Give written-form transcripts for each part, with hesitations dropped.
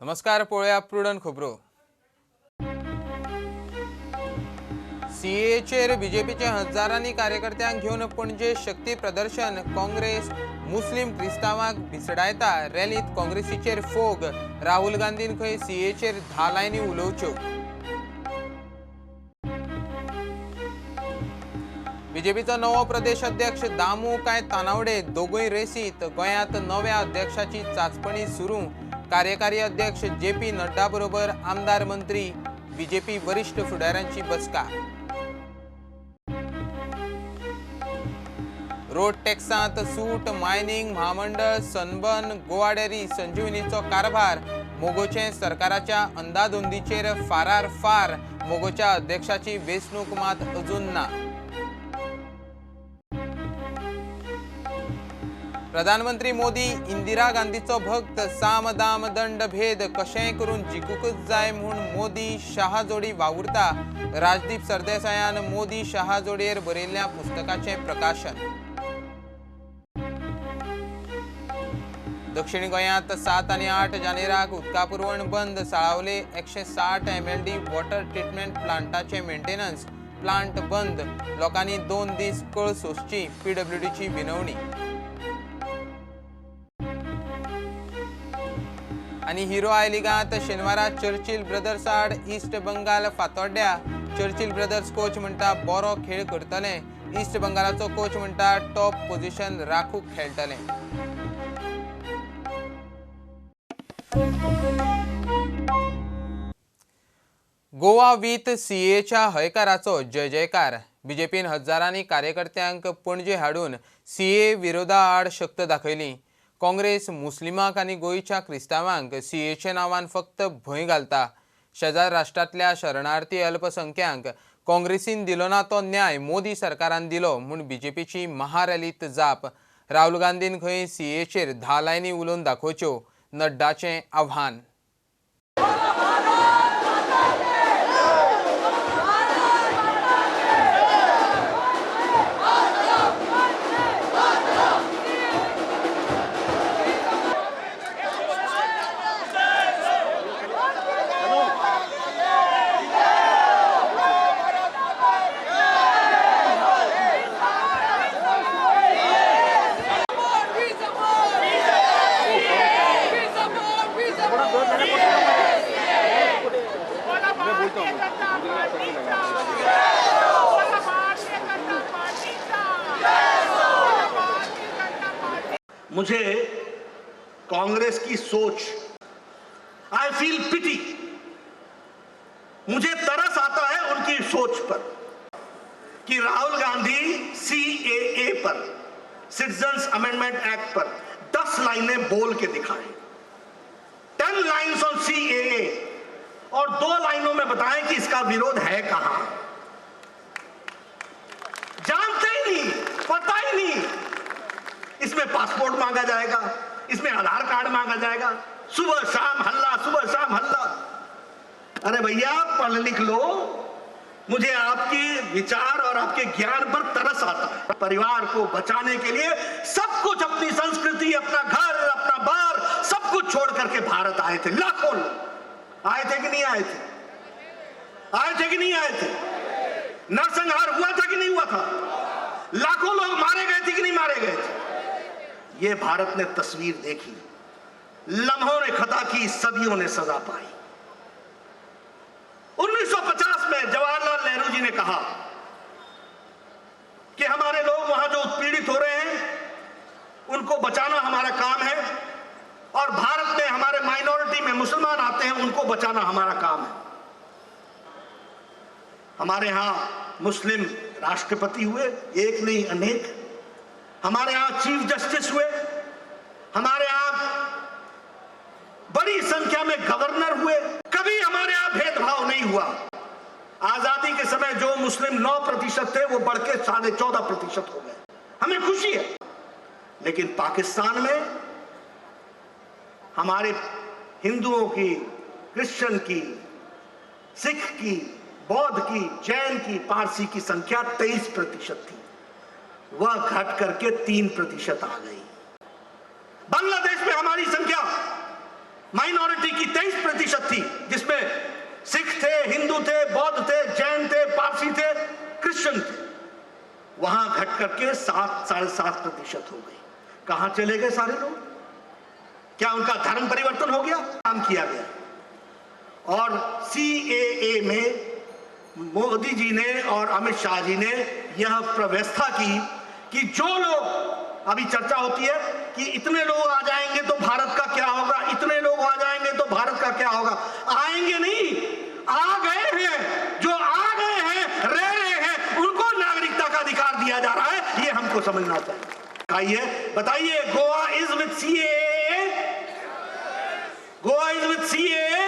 नमस्कार, पळोवया प्रुडंट खबरो. सीएचेर बीजेपीचे हजारांनी कार्यकर्त्यांक घेवन पणजे शक्ती प्रदर्शन. काँग्रेस मुस्लिम क्रिस्तांवांक भिसडायता. रॅलींत काँग्रेसीचेर फोग. राहुल गांधीन खंय सीएचेर 10 लायनी उलोवच्यो. बीजेपीचो नवो प्रदेश अध्यक्ष दामू काय तानावडे दोगूय रेसीत. गोंयांत नव्या अध्यक्षाची चाचपणी सुरू. कार्यकारी अध्यक्ष जेपी नड्डा बरोबर आमदार मंत्री बीजेपी वरिष्ठ फुडाऱ्यांची बसका. रोड टॅक्सांत सूट, मायनिंग म्हामंडळ, सनबर्न, गोवा डेअरी, संजीवनीचो कारभार. मोगोचे सरकाराच्या अंदाधुंदीचेर फारार फार. मोगोच्या अध्यक्षाची वेंचणूक मात अजून ना. प्रधानमंत्री मोदी इंदिरा गांधीचो भक्त. साम दाम दंड भेद कशेंय करून जिखूंकच जाय म्हूण मोदी शहा जोडी वावुरता. राजदीप सरदेसायान मोदी शहा जोडयेर बरयल्ल्या पुस्तकाचें प्रकाशन. दक्षिण गोंयांत 7 आनी 8 जानेराक उदका पुरवण बंद. साळावले 160 MLD water treatment प्लांटाचें मेंटेनन्स. प्लांट बंद. लोकांनी 2 दीस कळ सोंसची. पीडब्ल्यूडीची विनवणी. आनी हिरो I लिगांत शेनवारा चर्चिल ब्रदर्स आड ईस्ट बंगाल फातोड्ड्या. चर्चिल ब्रदर्स कोच म्हणटा बरो खेळ करतले. ईस्ट बंगालाचो कोच म्हणटा टॉप पोझिशन राखूंक खेळटले. गोवा विथ सीएच्या हयकाराचो जय जयकार. बीजेपीन हजारांनी कार्यकर्त्यांक पणजे हाडून सीए विरोधा आड शक्त दाखयली. काँग्रेस मुस्लिमांक आनी गोंयच्या क्रिस्तांवांक सीएच्या नांवान फक्त भंय घालता. शेजार राष्ट्रांतल्या शरणार्थी अल्पसंख्यांक काँग्रेसीन दिलो ना तो न्याय मोदी सरकारान दिलो म्हूण बीजेपीची महारॅलीत जाप. राहुल गांधीन खंय सीएचेर 10 लायनी उलोवन दाखोवच्यो. नड्डाचें आव्हान. मुझे कांग्रेस की सोच, I feel पिटी, मुझे तरस आता है उनकी सोच पर कि राहुल गांधी सीएए पर, सिटीजन्स अमेंडमेंट एक्ट पर 10 लाइनें बोल के दिखाएं, 10 लाइन्स ऑन सीएए, और 2 लाइनों में बताएं कि इसका विरोध है कहां। जानते ही नहीं, पता ही नहीं। इसमें पासपोर्ट मांगा जाएगा, इसमें आधार कार्ड मांगा जाएगा, सुबह शाम हल्ला, सुबह शाम हल्ला। अरे भैया पढ़ लिख लो। मुझे आपके विचार और आपके ज्ञान पर तरस आता है। परिवार को बचाने के लिए सब कुछ, अपनी संस्कृति, अपना घर, अपना बार, सब कुछ छोड़ करके भारत आए थे। लाखों लोग आए थे कि नहीं आए थे? आए थे कि नहीं आए थे? नरसंहार हुआ था कि नहीं हुआ था? लाखों लोग मारे गए थे कि नहीं मारे गए थे? ये भारत ने तस्वीर देखी। लम्हों ने खता की, सदियों ने सजा पाई। 1950 में जवाहरलाल नेहरू जी ने कहा कि हमारे लोग वहां जो उत्पीड़ित हो रहे हैं उनको बचाना हमारा काम है, और भारत में हमारे माइनॉरिटी में मुसलमान आते हैं उनको बचाना हमारा काम है। हमारे यहां मुस्लिम राष्ट्रपति हुए, एक नहीं अनेक। हमारे यहां चीफ जस्टिस हुए, हमारे यहां बड़ी संख्या में गवर्नर हुए। कभी हमारे यहां भेदभाव नहीं हुआ। आजादी के समय जो मुस्लिम 9% थे वो बढ़ के 14.5% हो गए। हमें खुशी है। लेकिन पाकिस्तान में हमारे हिंदुओं की, क्रिश्चियन की, सिख की, बौद्ध की, जैन की, पारसी की संख्या 23% थी, वह घट करके 3% आ गई। बांग्लादेश में हमारी संख्या माइनॉरिटी की 23% थी, जिसमें सिख थे, हिंदू थे, बौद्ध थे, जैन थे, पारसी थे, क्रिश्चियन थे, वहां घट करके 7-7.5% हो गई। कहां चले गए सारे लोग? क्या उनका धर्म परिवर्तन हो गया? काम किया गया। और CAA में मोदी जी ने और अमित शाह जी ने यह व्यवस्था की कि जो लोग, अभी चर्चा होती है कि इतने लोग आ जाएंगे तो भारत का क्या होगा, इतने लोग आ जाएंगे तो भारत का क्या होगा, आएंगे नहीं, आ गए हैं, जो आ गए हैं, रह रहे हैं, उनको नागरिकता का अधिकार दिया जा रहा है। ये हमको समझना चाहिए। आइए बताइए, Goa is with CAA, Goa is with CAA,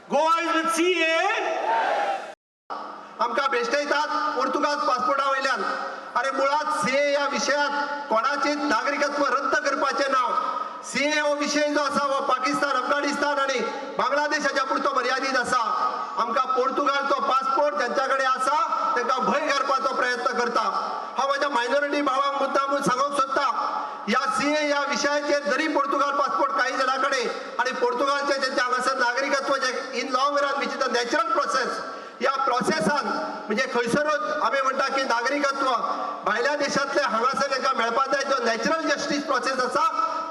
Goa is with CAA. आमकां भेश्टयतात पोर्तुगाज पासपोर्टा वयल्यान. आनी मुळांत सीए ह्या विशयांत कोणाचें नागरिकत्व रद्द करपाचें ना. सीए हो विशय जो आसा हो पाकिस्तान, अफगाणिस्तान आनी बांगलादेशाच्या पुरतो मर्यादीत आसा. आमकां पोर्तुगालचो पासपोर्ट जांच्या कडेन आसा तांकां भंय घालपाचो प्रयत्न करता. हांव म्हाज्या मायनॉरिटी भावांक मुद्दाम सांगूंक सोदता, ह्या सीए ह्या विशयाचेर जरी पोर्तुगाल पासपोर्ट काही जाणां कडेन आनी पोर्तुगालचें जेंचें हांगासर नागरिकत्व जें in long run which is a natural process, ह्या प्रोसेसान म्हणजे खंयसरूच आमी म्हणटा की नागरिकत्व भायल्या देशांतले हांगासर तांकां मेळपा जाय, जो नॅचरल जस्टीस प्रोसेस आसा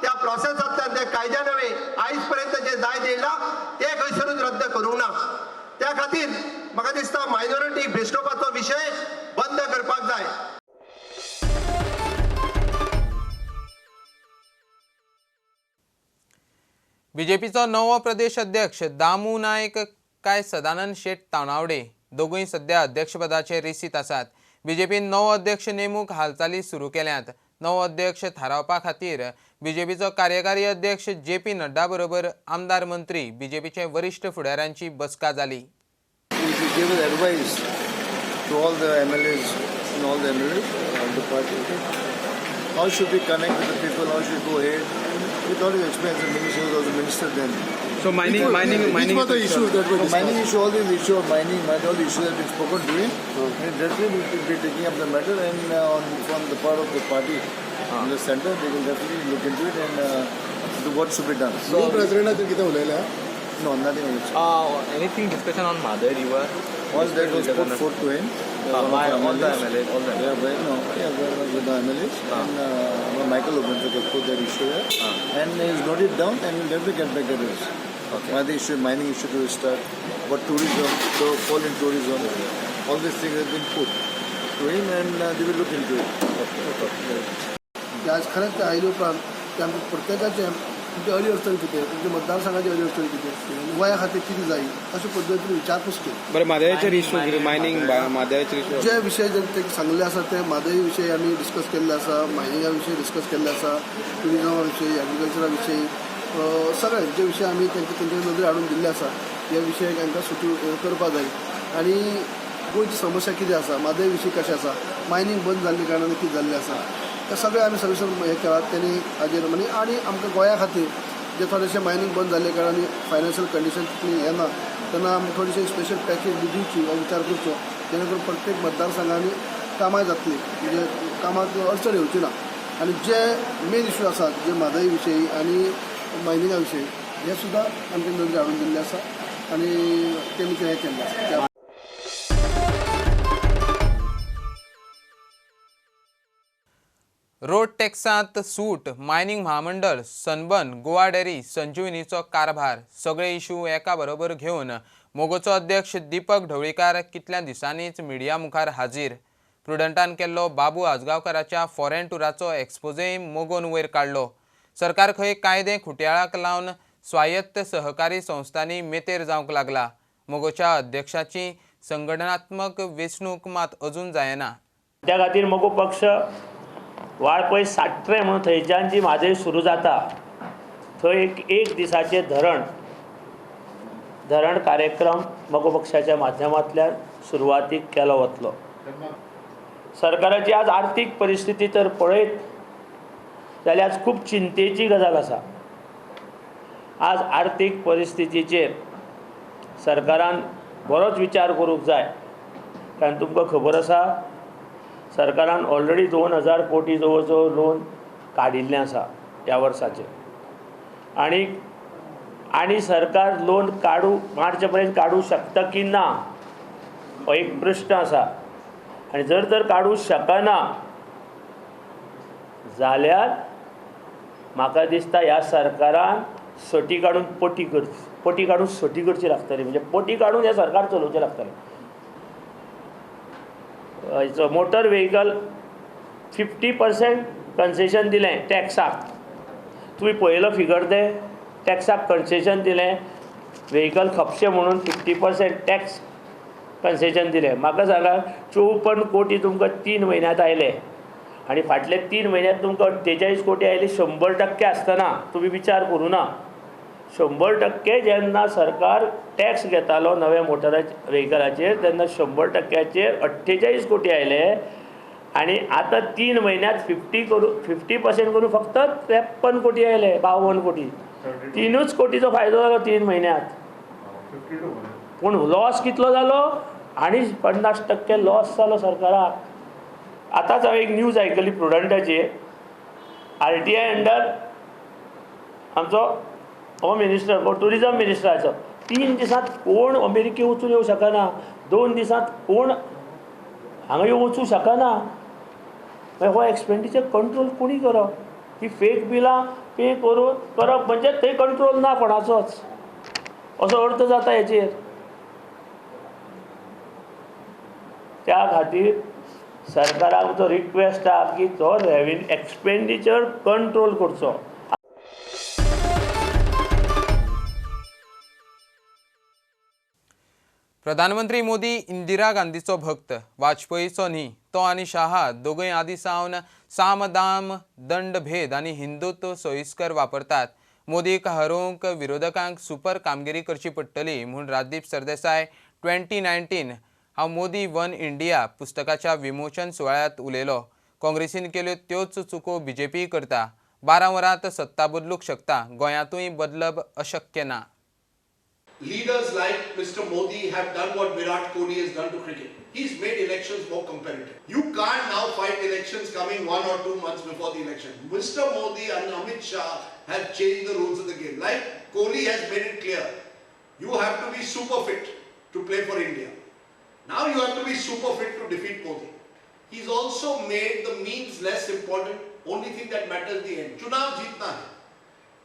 त्या प्रोसेसांतल्यान ते कायद्या नवे आयज पर्यंत जे जायत येयला ते खंयसरूच रद्द करूंक ना. त्या खातीर म्हाका दिसता मायनॉरिटी भेश्टोवपाचो विशय बंद करपाक जाय. बीजेपीचो नवो प्रदेश अध्यक्ष दामू नायक काय सदानंद शेट तानावडे दोगूय सध्या अध्यक्षपदाचे रेसीत आसात. बीजेपीन नवो अध्यक्ष नेमूक हालचाली सुरू केल्यात. नवो अध्यक्ष थारावपा खातीर बीजेपीचो कार्यकारी अध्यक्ष जे पी नड्डा बरोबर आमदार मंत्री बीजेपीचे वरिश्ठ फुडाऱ्यांची बसका जाली. He gave an advice to all the MLAs and all the MLAs of the party. How should we connect with the people? How should we go ahead? With all his experience, the minister was also minister then. So mining, Which were the issues that were So discussed? Mining issue, all these issue of mining, all the issues have been spoken to him. And definitely we will be taking up the matter, and from the part of the party in the center, they will definitely look into it and do what should be done. New president कितें उलयल्या? No, nothing on it. Anything discussion on Mhadei River? All that was put forth to him. By all the MLAs, all the MLAs. Yeah, well, no, yeah, well, with the MLAs and Michael Obenford put that issue there, and he's noted down, and we'll definitely get back at us. Okay. Why the issue, mining issue to start, what tourism, the fall in tourism, all these things have been put to him, and they will look into it. Okay. Okay. की आज खरेंच ते आयले उपरांत ते आमकां प्रत्येकाचें तुमची अडी अडचण कितें, तुमच्या मतदारसंघाची अडी अडचण कितें, गोंया खातीर कितें जाय, अशे पद्दतीन विचारपूस केली. बरं, म्हादयचेर इशू, मायनींग, म्हादयचेर इशू जे विशय जे ते सांगले आसा ते म्हादय विशय आमी डिस्कस केल्ले आसा, मायनिंगा विशय डिस्कस केल्ले आसा, ट्युरिजमा विशय, एग्रीकल्चरा विशय, सगळे जे विशय आमी तांकां तेंच्या नदरे हाडून दिल्ले आसा, हे विशय तांकां सुटी करपा जाय. आनी गोंयची समस्या कितें आसा, म्हादय विशय कशें आसा, मायनींग बंद जाल्ले कारणान कितें जाल्लें आसा, ते सगळे आमी सोल्युशन हें केलां तेणी हाजेर. आनी आनी आमकां गोंया खातीर जे थोडेशे मायनींग बंद जाल्ले कारणान फायनान्शियल कंडिशन तितली हें ना, तेन्ना आमी थोडीशी स्पेशल पॅकेज बी दिवची हो विचार करचो, जेणे करून प्रत्येक मतदारसंघांनी कामां जातली, म्हणजे कामाक अडचण येवची ना. आनी जे मेन इशू आसात जे म्हादय विशयी आनी मायनिंगा विशयी हे सुद्दां आमच्या नदरे हाडून दिल्ले आसा आनी तेणी ते हें केल्लें आसा. रोड टॅक्सांत सूट, मायनिंग म्हामंडळ, सनबर्न, गोवा डेरी, संजीवनीचो कारभार सगळे इशू एका बरोबर घेवन मोगोचो अध्यक्ष दीपक ढवळीकार कितल्या दिसांनीच मिडिया मुखार हाजीर. प्रुडंटान केल्लो बाबू आजगांवकाराच्या फॉरेन टुराचो एक्सपोजय मोगोन वयर काडलो. सरकार खंय कायदे खुटयाळाक लावन स्वायत्त सहकारी संस्थांनी मेतेर जावंक लागला. मोगोच्या अध्यक्षाची संघटनात्मक वेंचणूक मात अजून जायना. त्या खातीर मगो पक्ष वाळपय साट्रे म्हणून थंयच्यान जी म्हादय सुरू जाता थंय एक दिसाचें धरण कार्यक्रम मगो पक्षाच्या माध्यमांतल्यान सुरवातीक केलो वतलो. सरकाराची आज आर्थीक परिस्थिती तर पळयत जाल्यार आज खूब चिंतेची गजाल आसा. आज आर्थीक परिस्थितीचेर सरकारान बरोच विचार करूंक जाय, कारण तुमकां खबर आसा सरकारान ऑलरेडी 2000 कोटी जवळ जवळ लोन काडिल्लें आसा ह्या वर्साचें, आनी आनी सरकार लोन काडू मार्च पर्यंत काडूं शकता की ना हो एक प्रश्न आसा. आनी जर तर काडूं शकना जाल्यार म्हाका दिसता ह्या सरकारान सटी काडून पटी करची, पटी काडून सटी करची लागतली, म्हणजे पटी काडून हें सरकार चलोवचें लागतलें. हेचो मोटर व्हेकल 50% कन्सेशन दिलें टॅक्साक, तुमी पळयलो फिगर तें, टॅक्साक कन्सेशन दिलें, व्हेकल खपशें म्हणून 50% टॅक्स कन्सेशन दिलें. म्हाका सांगा 54 कोटी तुमकां 3 म्हयन्यांत आयले आनी फाटले 3 म्हयन्यांत तुमकां 48 कोटी आयले. 100% आसतना तुमी विचार करूं ना, 100% जेन्ना सरकार टॅक्स घेतालो नव्या मोटराचे व्हेकलाचेर तेन्ना 100%चेर 48 कोटी आयले आनी आतां 3 म्हयन्यांत 50% करून फक्त 53 कोटी आयले, 52 कोटी, 3 कोटीचो फायदो जालो 3 म्हयन्यांत. पूण लॉस कितलो जालो? आनी 50% लॉस जालो सरकाराक. आतांच हांवें एक न्यूज आयकली प्रुडंटाची, RTI under आमचो हो मिनिस्टर, हो ट्युरिजम मिनिस्टराचो, 3 दिसांत कोण अमेरिके वचून येवं शकना, 2 दिसांत कोण हांगा येवन वचूं शकना. मागीर हो एक्सपेंडिचर कंट्रोल कोणी करप? ही फेक बिलां पे करून करप म्हणजे थंय कंट्रोल ना कोणाचोच, असो अर्थ जाता हेचेर. त्या खातीर सरकाराक जो रिक्वेस्ट आहा की तो रेवेन्यू एक्सपेंडिचर कंट्रोल करचो. प्रधानमंत्री मोदी इंदिरा गांधीचो भक्त, वाजपेयीचो न्ही. तो आनी शाह दोगूय आदी सावन साम दाम दंड भेद आनी हिंदुत्व सोयिस्कर वापरतात. मोदीक हरोवंक विरोधकांक सुपर कामगिरी करची पडटली म्हूण राजदीप सरदेसाय 2019 हांव मोदी वन इंडिया पुस्तकाच्या विमोचन सुवाळ्यांत उलयलो. काँग्रेसीन केल्यो त्योच चुको बीजेपी करता. 12 वरांत सत्ता बदलूंक शकता, गोंयांतूय बदलप अशक्य ना. Leaders like Mr. Modi have done what Virat Kohli has done to cricket. He's made elections more competitive. You can't now fight elections coming 1 or 2 months before the election. Mr. Modi and Amit Shah have changed the rules of the game. Like Kohli has made it clear, you have to be super fit to play for India. Now you have to be super fit to defeat Modi. He's also made the means less important. Only thing that matters is the end. Chunav jeetna hai.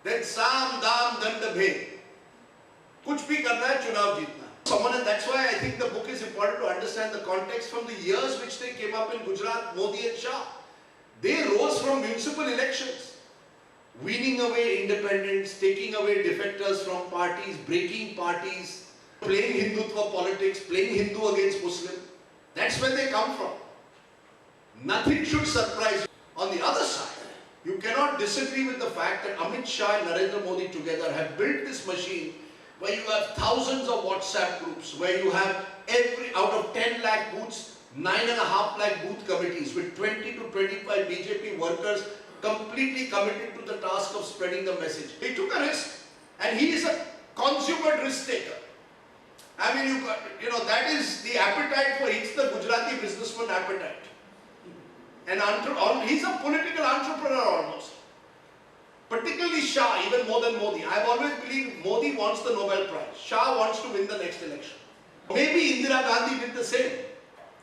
Then Sam, Dam, Dand, Bhed. कुछ भी करना है, चुनाव जीतना है. Someone, and that's why I think the book is important to understand the context from the years which they came up in Gujarat, Modi and Shah. They rose from municipal elections, weaning away independents, taking away defectors from parties, breaking parties, playing Hindutva politics, playing Hindu against Muslim. That's where they come from. Nothing should surprise you. On the other side, you cannot disagree with the fact that Amit Shah and Narendra Modi together have built this machine where you have thousands of WhatsApp groups, where you have every, out of 10 lakh booths, 9.5 lakh booth committees with 20 to 25 BJP workers completely committed to the task of spreading the message. He took a risk, and he is a consummate risk taker. I mean, you know, that is the appetite for, it's the Gujarati businessman appetite. And he's a political entrepreneur almost. Particularly Shah, even more than Modi. I've always believed Modi wants the Nobel Prize. Shah wants to win the next election. Maybe Indira Gandhi did the same.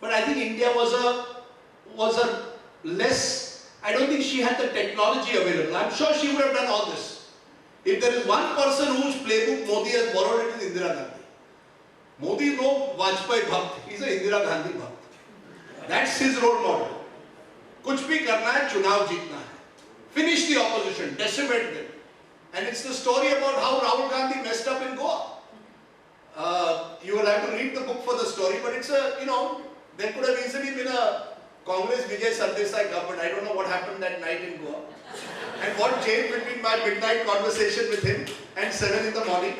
But I think India was a less, I don't think she had the technology available. I'm sure she would have done all this. If there is one person whose playbook Modi has borrowed, it is Indira Gandhi. Modi is no Vajpayee bhakt. He's an Indira Gandhi bhakt. That's his role model. Kuch bhi karna hai, chunav jeetna hai. Finish the opposition, decimate them. And it's the story about how Rahul Gandhi messed up in Goa. You will have to read the book for the story, but it's a, you know, there could have easily been a Congress Vijay Sardesai government. I don't know what happened that night in Goa. And what changed between my midnight conversation with him and 7 in the morning.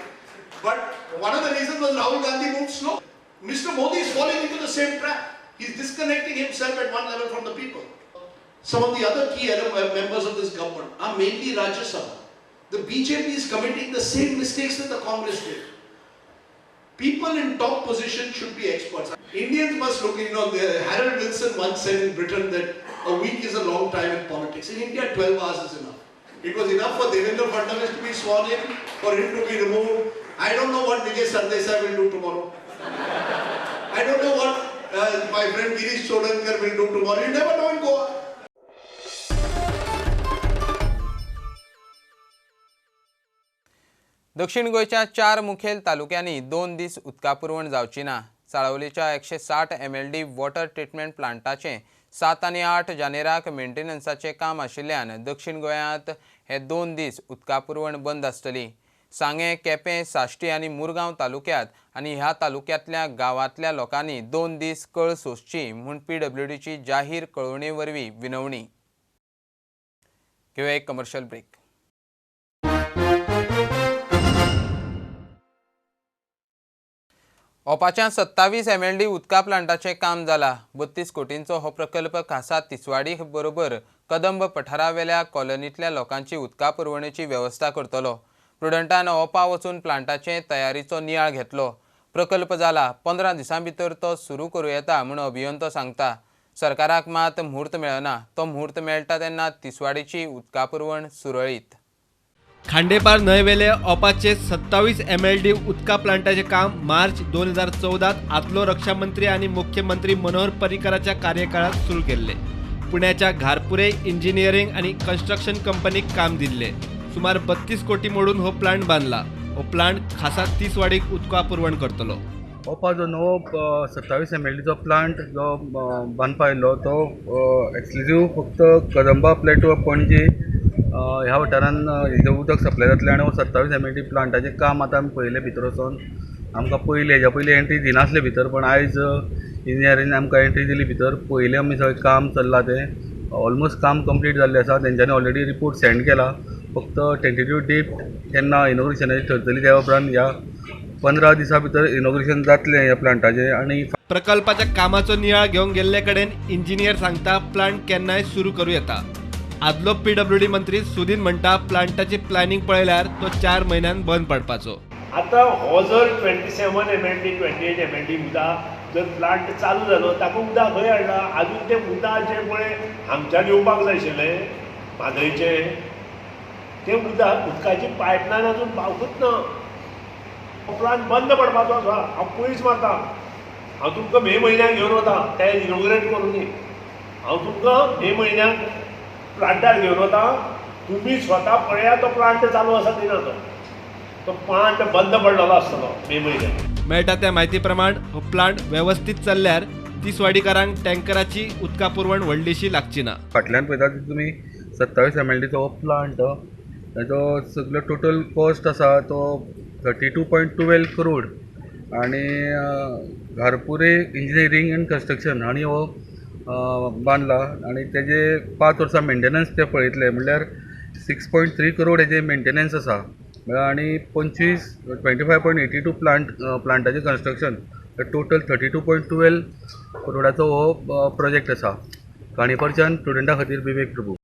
But one of the reasons was Rahul Gandhi moved slow. Mr. Modi is falling into the same trap. He's disconnecting himself at one level from the people. Some of the other key members of this government are mainly Rajya Sabha. The BJP is committing the same mistakes that the Congress did. People in top position should be experts. Indians must look, you know, Harold Wilson once said in Britain that a week is a long time in politics. In India, 12 hours is enough. It was enough for Devendra Fadnavis to be sworn in, for him to be removed. I don't know what Vijay Sardesai will do tomorrow. I don't know what my friend Girish Chodankar will do tomorrow. You never know in Goa. दक्षिण गोंयच्या 4 मुखेल तालुक्यांनी 2 दीस उदका पुरवण जावची ना. साळावलीच्या 160 MLD water treatment प्लांटाचें 7 आनी 8 जानेराक मेंटेनन्साचें काम आशिल्ल्यान दक्षिण गोंयांत हे 2 दीस उदका पुरवण बंद आसतली. सांगें, केपें, साश्टी आनी मुरगांव तालुक्यांत आनी ह्या तालुक्यांतल्या गांवांतल्या लोकांनी 2 दीस कळ सोंसची म्हूण PWDची जाहीर कळोवणे वरवीं विनवणी. घेवया एक कमर्शियल ब्रेक. ओपाच्या 27 MLD उदका प्लांटाचें काम जाला. 32 कोटींचो हो प्रकल्प खासा तिसवाडी बरोबर कदंब पठारावेल्या कॉलनींतल्या लोकांची उदका पुरवणेची वेवस्था करतलो. प्रुडंटान ओपा वचून प्लांटाचे तयारीचो नियाळ घेतलो. प्रकल्प जाला, 15 दिसां भितर तो सुरू करूं येता म्हूण अभियंतो सांगता. सरकाराक मात म्हूर्त मेळना. तो म्हूर्त मेळटा तेन्ना तिसवाडीची उदका पुरवण सुरळीत. खांडेपार न्हंयवेले ओपाचे 27 MLD उदका प्लांटाचे काम मार्च 2014 आदलो रक्षामंत्री आनी मुख्यमंत्री मनोहर पर्रीकराच्या कार्यकाळात सुरू केल्ले. पुण्याच्या घारपुरे इंजिनियरिंग आनी कन्स्ट्रक्शन कंपनीक काम दिल्ले. सुमार 32 कोटी मोडून हो प्लांट बांदला. हो प्लांट खासा तिसवाडीक उदका पुरवण करतलो. ओपा जो नवो 27 MLDचो प्लांट जो बांदपा आयिल्लो तो एक्सक्लुजीव फक्त कदंबा प्लेटो पणजे ह्या वाठारान हेजें उदक सप्लाय जातलें आनी हो 27 MLD प्लांटाचें काम आतां आमी पळयलें भितर वचोन. आमकां पयलीं हेज्या पयलीं एंट्री दिनासले भितर, पण आयज इंजिनियरीन आमकां एंट्री दिली भितर. पयलें आमी सगळें काम चल्लां तें ऑलमोस्ट काम कंप्लीट जाल्लें आसा. तेंच्यांनी ऑलरेडी रिपोर्ट सेंड केला. फक्त टेंटेटीव डेट केन्ना इनॉग्रेशनाची ठरतली त्या उपरांत ह्या 15 दिसां भितर इनॉग्रेशन जातलें ह्या प्लांटाचें. आनी प्रकल्पाच्या कामाचो नियाळ घेवंक गेल्ले कडेन इंजिनियर सांगता प्लांट केन्नाय सुरू करूं येता. आदलो PWD मंत्री सुदीन म्हणटा प्लांटाची प्लॅनिंग पळयल्यार तो 4 म्हयन्यान बंद पडपाचो. आतां हो जर 27 MLD 28 MLD उदक जर प्लांट चालू जालो ताका उदक खंय हाडला? आजून तें उदक जें पळय हांगच्यान येवपाक जाय आशिल्लें म्हादयचें, तें उदक उदकाची पायपलायन अजून पावकूच ना. प्लांट बंद पडपाचो आसा. हांव पयस मारता, हांव तुमकां मे म्हयन्याक घेवन वता तें इनोग्रेट करूं. हांव तुमकां मे म्हयन्याक प्लांटार घेवन वता, तुमी स्वता पळया तो प्लांट चालू आसा की ना. तो प्लांट बंद पडलेलो आसतलो मे म्हयन्याक. मेळटा त्या म्हायती प्रमाण हो प्लांट वेवस्थीत चल्ल्यार तिसवाडीकारांक टँकराची उदका पुरवण व्हडलीशी लागची ना. फाटल्यान पळयता तुमी 27 MLDचो हो प्लांट ताजो सगलो टोटल कॉस्ट आसा तो 32.12 करोड आनी घारपुरे इंजिनियरींग एंड कन्स्ट्रक्शन हांणी हो बांदला आनी तेजे 5 वर्सां मेंटेनन्स ते पळयतले म्हणल्यार 6.3 करोड हेजे मेंटेनन्स आसा आनी 25.82 प्लांट प्लांटाचें कन्स्ट्रक्शन टोटल 32.12 करोडाचो हो प्रोजेक्ट आसा. काणेपारच्यान स्टुडंटा खातीर विवेक प्रभू.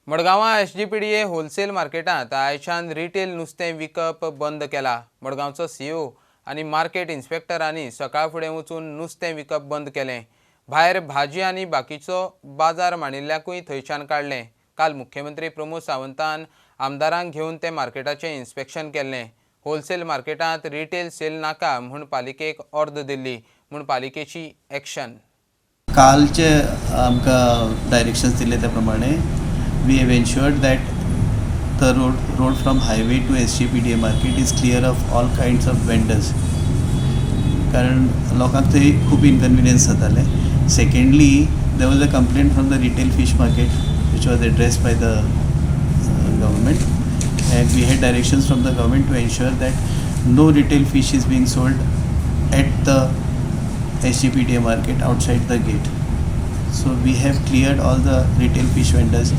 मडगांवां SGPDA wholesale मार्केटांत आयच्यान रिटेल नुस्तें विकप बंद केला. मडगांवचो CO आनी मार्केट इन्स्पेक्टरांनी सकाळ फुडें वचून नुस्तें विकप बंद केलें. भायर भाजी आनी बाकीचो बाजार मांडिल्ल्याकूय थंयच्यान काडलें. काल मुख्यमंत्री प्रमोद सावंतान आमदारांक घेवन ते मार्केटाचें इन्स्पेक्शन केल्लें. होलसेल मार्केटांत रिटेल सेल नाका म्हूण पालिकेक ऑर्द दिल्ली म्हूण पालिकेची एक्शन. कालचे आमकां डायरेक्शन्स दिल्ले त्या प्रमाणे we have ensured that the road from highway to SGPDA market is clear of all kinds of vendors. कारण लोकांक थंय खूब इनकन्विनियन्स जातालें. Secondly, there was a complaint from the retail fish market which was addressed by the government, and we had directions from the government to ensure that no retail fish is being sold at the SGPDA market outside the gate. So we have cleared all the retail fish vendors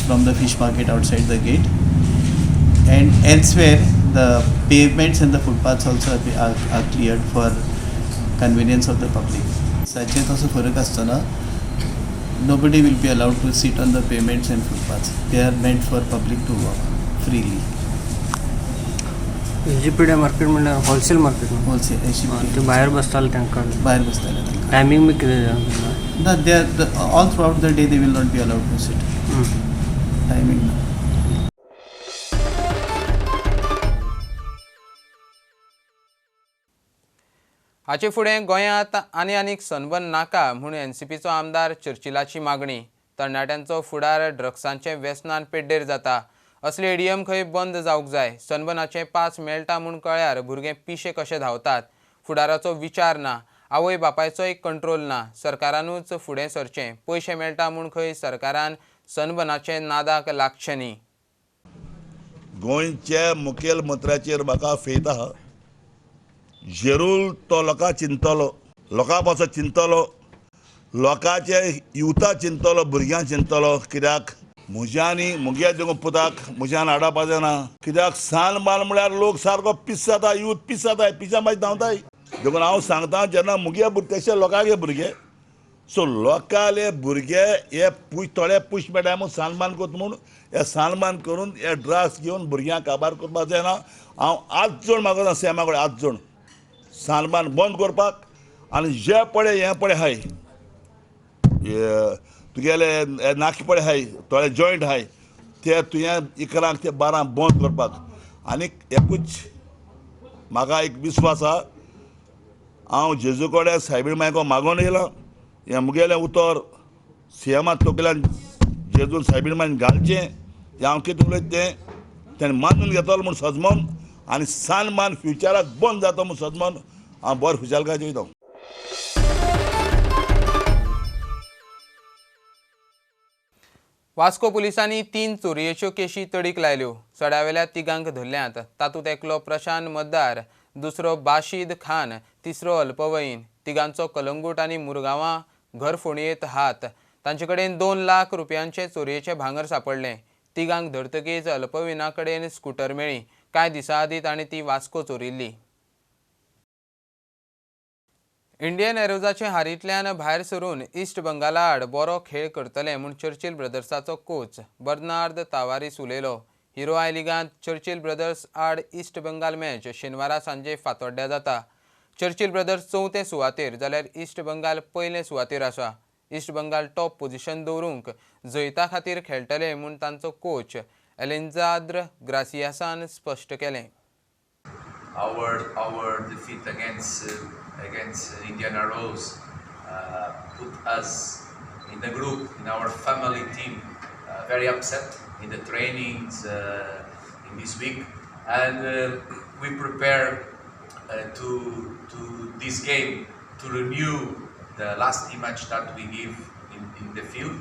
from the fish market outside the gate, and elsewhere the pavements and the footpaths also are cleared for convenience of the public. साचे तसो फरक आसतना nobody will be allowed to sit on the pavements and footpaths. They are meant for public to walk freely. SGPDA market म्हणल्यार wholesale market न्हू? Wholesale SGPDA. ते भायर बसताले तांकां. भायर बसताले तांकां. टायमींग बी कितें? ना, they are all throughout the day they will not be allowed to sit. Timing ना. हाचे फुडें गोंयांत आनी आनीक सनबर्न नाका म्हूण एनसीपीचो आमदार चर्चिलाची मागणी. तरणाट्यांचो फुडार ड्रग्सांचे वेसनान पेड्डेर जाता. असले एडीएम खंय बंद जावंक जाय. सनबर्नाचे पास मेळटा म्हूण कळ्यार भुरगे पिशे कशे धांवतात. फुडाराचो विचार ना, आवय बापायचोय कंट्रोल ना. सरकारानूच फुडें सरचें. पयशे मेळटा म्हूण खंय सरकारान सनबर्नाचे नादाक लागचें न्ही. गोंयच्या मुखेलमंत्र्याचेर म्हाका फेत आहा. जेरूल तो लोकां चिंतलो, लोकां पासून चिंतलो, लोकांचे युथा चिंतलो, भुरग्यां चिंतलो. कित्याक म्हज्यानी म्हज्या देखून पुताक म्हज्यान हाडपा जायना. कित्याक सान बाल म्हळ्यार लोक सारको पीस जाता, यूथ पीस जाताय, पिशा मागीर धांवताय. देखून हांव सांगता जेन्ना म्हगे तशे लोकांगे भुरगे, सो लोकांले भुरगे हे पुश थोडे पुश मेळटा म्हूण सानमान करता म्हूण हे सानमान करून हे ड्रग्स घेवन भुरग्यांक काबार करपाक जायना. हांव आज जोड मागता सीएमा कडेन, आज जोड सानमान बंद करपाक. आनी जे पळय हें पळय आहाय तुगेले नाके पळय आहाय, थोडे जॉयंट आहाय, ते तुवें 11 ते 12 बंद करपाक. आनी एकूच म्हाका एक विस्वास आहा, हांव जेजू कडेन सायबीण मायको मागोन येयलां. हें मुगेलें उतर सीएमा तकल्यान जेजून सायबीण मायन घालचें, हें हांव कितें उलयता तें तेणें मानून घेतलो म्हूण सजमोन, आनी सानमान फ्युचराक बंद जाता म्हूण सजमोन हांव बरें खुशालकाय वयता. वास्को पुलिसांनी 3 चोरयेच्यो केशी तडीक लायल्यो. सड्यावेल्या तिगांक धरल्यात. तातूंत एकलो प्रशांत मतदार, दुसरो बाशीद खान, तिसरो अल्पवयीन. तिगांचो कलंगूट आनी मुरगांवां घर फोंडयेंत हात. तांचे कडेन 2 लाख रुपयांचे चोरयेचें भांगर सांपडलें. तिगांक धरतकीच अल्पवयीना कडेन स्कूटर मेळ्ळी. कांय दिसां आदीं ताणें ती वास्को चोरिल्ली. इंडियन एरोजाचे हारींतल्यान भायर सरून इस्ट बंगाला आड बरो खेळ करतले म्हूण चर्चिल ब्रदर्साचो कोच बर्नार्द तावारीस उलयलो. हिरो I लिगांत चर्चिल ब्रदर्स आड इस्ट बंगाल मॅच शेनवारा सांजे फातोड्ड्या जाता. चर्चिल ब्रदर्स 4थे सुवातेर जाल्यार इस्ट बंगाल 1ले सुवातेर आसा. इस्ट बंगाल टॉप पोझिशन दवरूंक जैता खातीर खेळटले म्हूण तांचो कोच एलेंजाद्र ग्रासियासान स्पश्ट केलें. Our defeat against Indian Arrows put us in the group, in our family team, very upset in the trainings in this week, and we prepare to this game to renew the last image that we give in the field.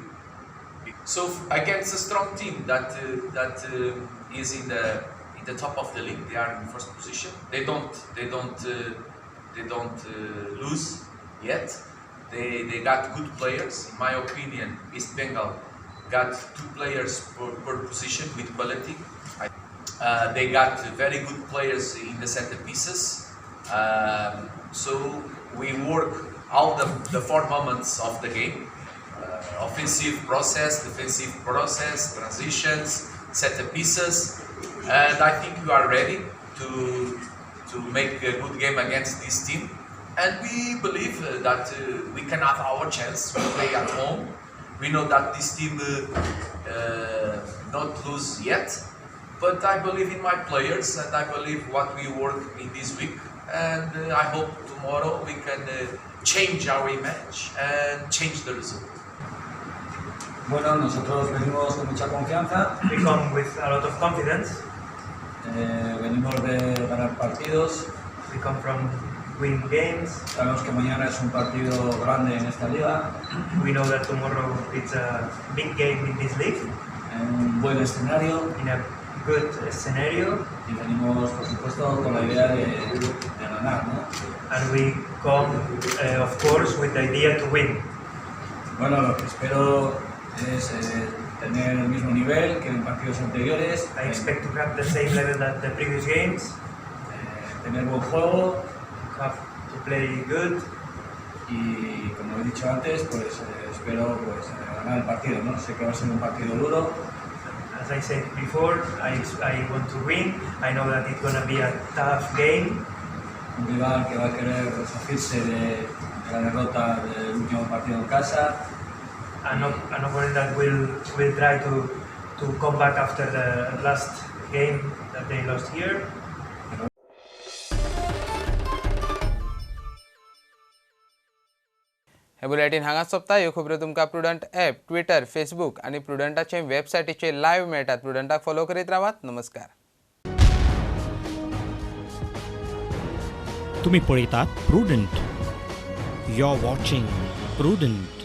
So against a strong team that is in the top of the league, they are in first position. They don't lose yet. They got good players. In my opinion, East Bengal got 2 players per position with quality. They got very good players in the center pieces. So we work all the 4 moments of the game: offensive process, defensive process, transitions, set pieces. And I think we are ready to make a good game against this team, and we believe that we can have our chance. We play at home. We know that this team not lose yet, but I believe in my players and I believe what we work in this week, and I hope tomorrow we can change our image and change the result. Bueno, nosotros venimos con mucha confianza. We come with a lot of confidence. Venimos de ganar partidos. We come from win games. Sabemos que mañana es un partido grande en esta liga. We know that tomorrow it's a big game in this league. En un buen escenario. In a good scenario. Y venimos, por supuesto, con la idea de ganar, ¿no? And we come, of course, with the idea to win. Bueno, lo que espero es tener el mismo nivel que en partidos anteriores. I expect to have the same level that the previous games. Tener buen juego. Have to play good. Y como he dicho antes, pues espero ganar el partido, ¿no? Sé que va a ser un partido duro. As I said before, I want to win. I know that it's gonna be a tough game. Un rival que va a querer resarcirse de la derrota del último partido en casa. An opponent that will try to come back after the last game that they lost here. हे bulletin हांगा सोंपता. ह्यो खबरो तुमकां prudent app, Twitter, Facebook आनी प्रुडंटाचे वेबसायटीचेर live मेळटात. प्रुडंटाक follow करीत रावात. नमस्कार. तुम्ही पळयतात Prudent. You are watching Prudent.